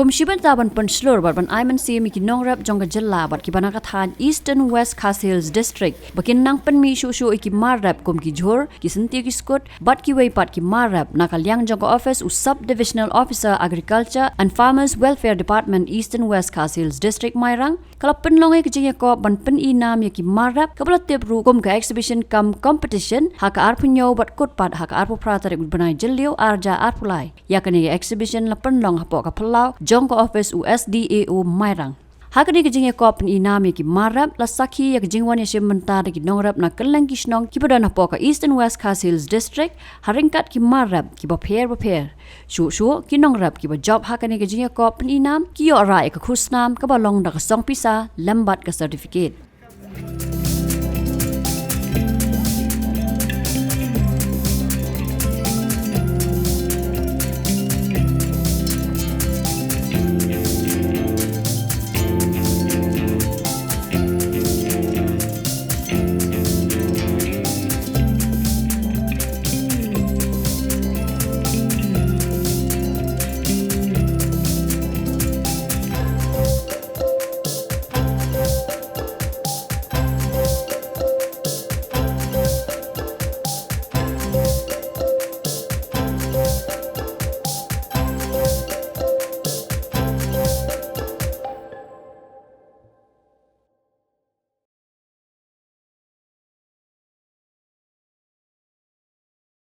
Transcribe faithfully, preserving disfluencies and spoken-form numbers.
Kum shi bynta ban pynshlur bad ban ai mynsiem ïa ki nongrep jong ka jylla bad kiba na ka thaiñ Eastern West Khasi Hills District ba kin nang pynmih shuh shuh ïa ki mar rep kum ki jhur, ki syntiew ki skud bad kiwei pat ki mar rep, na ka liang jong ka ophis u Sub Divisional Officer Agriculture and Farmers Welfare Department, Eastern West Khasi Hills District, Mairang, ka la pynlong ïa ka jingïakop ban pyni nam ïa ki mar rep kaba la tip ruh kum ka exhibition cum competition ha ka arphew hynñiew bad kut pat ha ka arphew phra tarik u bnai Jylliew arhajar arphew lai. Ïa kane ka exhibition la pynlong hapoh ka phyllaw jong ka ophis u S D A O Mairang. Ha kane ka jingïakop pyni nam ïa ki mar rep la sakhi ïa ka jingwan ïashim bynta da ki nongrep na kylleng ki shnong kiba don hapoh ka Eastern West Khasi Hills District ha ryngkat ki mar rep kiba pher bapher. Shuh shuh ki nongrep kiba jop ha kane ka jingïakop pyni nam ki ïoh rah ïa ka khusnam kaba long da ka song pisa lem bad ka certificate.